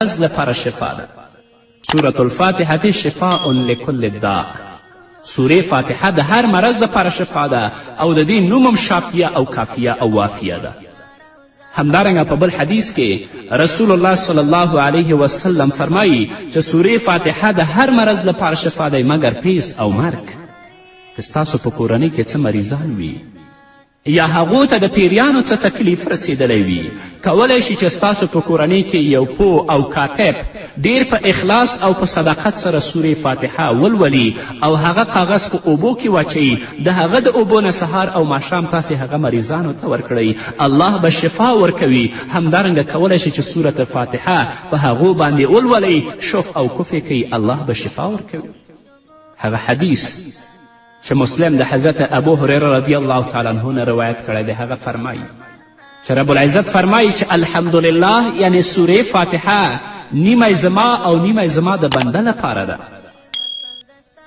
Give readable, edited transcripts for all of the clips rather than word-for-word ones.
مرض لپاره شفا ده. سورة الفاتحة شفاء لکل داء. سورې فاتحه د هر مرض لپاره شفا ده او د دې نوم هم شافیه او کافیه او وافیه ده. همدارنګه په بل حدیث کې رسول الله صلی الله علیه وسلم فرمایي چې سورې فاتحه د هر مرض لپاره شفا دی مګر پیس او مرګ. که ستاسو په کورنۍ کې څه مریضان وي یا هغو ته د پیریانو څه تکلیف رسېدلی وي، کولی شي چې ستاسو په کورنۍ کې یو پوه او کاتب ډیر په اخلاص او په صداقت سره سورې فاتحه ولولي او هغه کاغذ په اوبو کې واچوي، د هغه د اوبو نه سهار او ماښام تاسې هغه مریضانو ته ورکړئ، الله به شفا ورکوي. همدارنګه کولی شئ چې سورة فاتحه په هغو باندې ولولئ، شف او کف یې کوي، الله به شفا ورکوي. هغه حدیث چې مسلم د حضرت ابو هریره رضی الله تعالی عنه نه روایت کړی دی، هغه فرمایي چې رب العزت فرمایي چې الحمدلله یعنې سورې فاتحه نیمه زما او نیمه زما د بنده لپاره ده.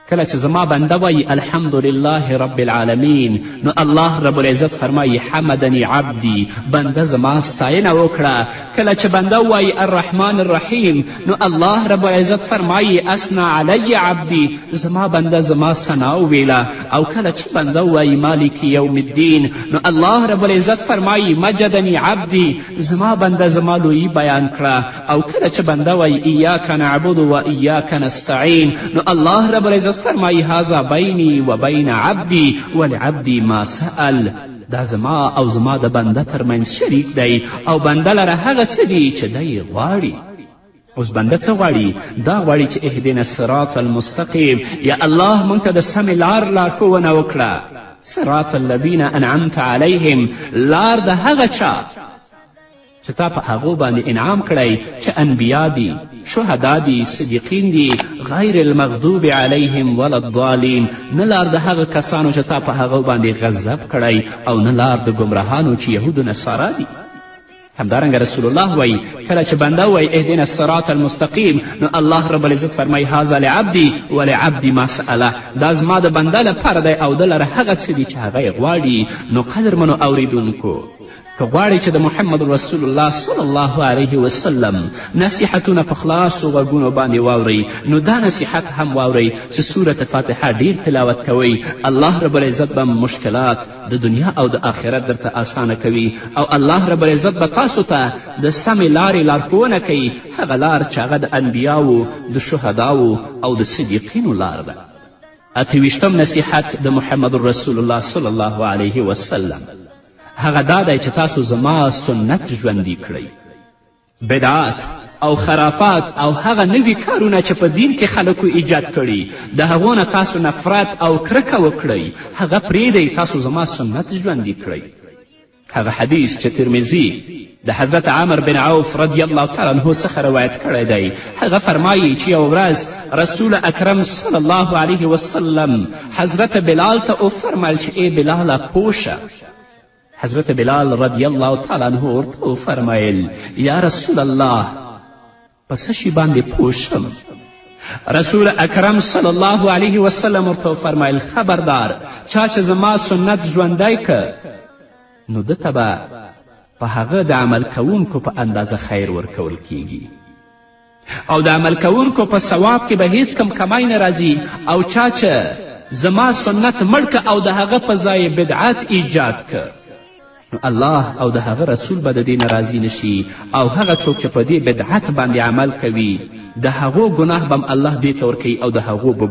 کله چې زما بنده وایي الحمدلله رب العالمین، نو الله رب العزت فرمایي حمدني عبدي، بنده زما ستاینه وکړه. کله چې بنده وایي الرحمن الرحیم، نو الله رب العزت فرمایي اثنا علی عبدي، زما بنده زما ثنا وویله. او کله چې بنده ووایي مالک یوم الدین، نو الله رب العزت فرمایي مجدني عبدي، زما بنده زما لویي بیان کړه. او کله چې بنده وایي ایاک نعبد و ایاک نستعین، نو الله رب العزت فرمایي هذا بیني و بین عبدي ولعبدي ما سأل، دا زما او زما د بنده ترمنځ شریک دی او بنده لره هغه څه دي چې دی غواړي. اوس بنده څه غواړي؟ دا غواړي چې اهدنا الصراط المستقیم، یا الله موږ ته د سمې لار لارښوونه وکړه، صراط الذین انعمت علیهم، لار د هغه چا چې تا په هغو باندې انعام کړی چې انبیا دي، شهدا دي، صدیقین دي، غیر المغضوب علیهم ولا الضالین، نه لار د هغه کسانو چې تا په هغو باندې غضب کړی او نه لار د ګمراهانو چې یهود و نصارا دي. همدارنګه رسول الله وایي کله چې بنده ووایي اهدنا الصراط المستقیم، نو الله رب العزت فرمایي هذا لعبدي ولعبدي ما سأله، دا زما د بنده لپاره دی او ده لره هغه څه دي چې هغه یې غواړي. نو قدرمنو اوریدونکو، که غواړئ چې د محمد رسول الله صلی الله علیه وسلم نصیحتونه په خلاصو غوږونو باندې واورئ، نو دا نصیحت هم واورئ چې سورة فاتحه ډیر تلاوت کوئ، الله رب العزت به مشکلات د دنیا او د آخرت درته اسانه کوي او الله رب العزت به تاسو ته د سمې لارې لارښوونه کوي، هغه لار چې هغه د انبیاو، د شهداو او د صدیقینو لار ده. 28 نصیحت د محمد رسول الله صلی الله علیه وسلم هغه دا دی چې تاسو زما سنت ژوندي کړئ. بدعات او خرافات او هغه نوي کارونه چې په دین کې خلکو ایجاد کړي د هغو نه تاسو نفرت او کرکه وکړئ، هغه پرېږدئ، تاسو زما سنت ژوندي کړئ. هغه حدیث چې ترمذي د حضرت عمر بن عوف رضی الله تعالی عنه څخه روایت کړی دی، هغه فرمایي چې یوه ورځ رسول اکرم صلی الله علیه وسلم حضرت بلال ته وفرمیل چې ای بلاله پوه شه. حضرت بلال رضی الله تعالی عنه ورته وفرمیل یا رسول الله په څه شي باندې پوه شم؟ رسول اکرم صلی الله علیه وسلم ورته وفرمیل خبردار، چا چې زما سنت ژوندی که نو ده ته به په هغه د عمل کوونکو په اندازه خیر ورکول کیږي او د عمل کوونکو په ثواب کې به هیڅ کم کمی نه راځي، او چا چې زما سنت مړ که او د هغه په ځای بدعت ایجاد که نو الله او د هغه رسول به د دې نه راضي نشي، او هغه څوک چې په دې بدعت باندې عمل کوي د هغو ګناه به هم الله دې ته ورکوي او د هغو به.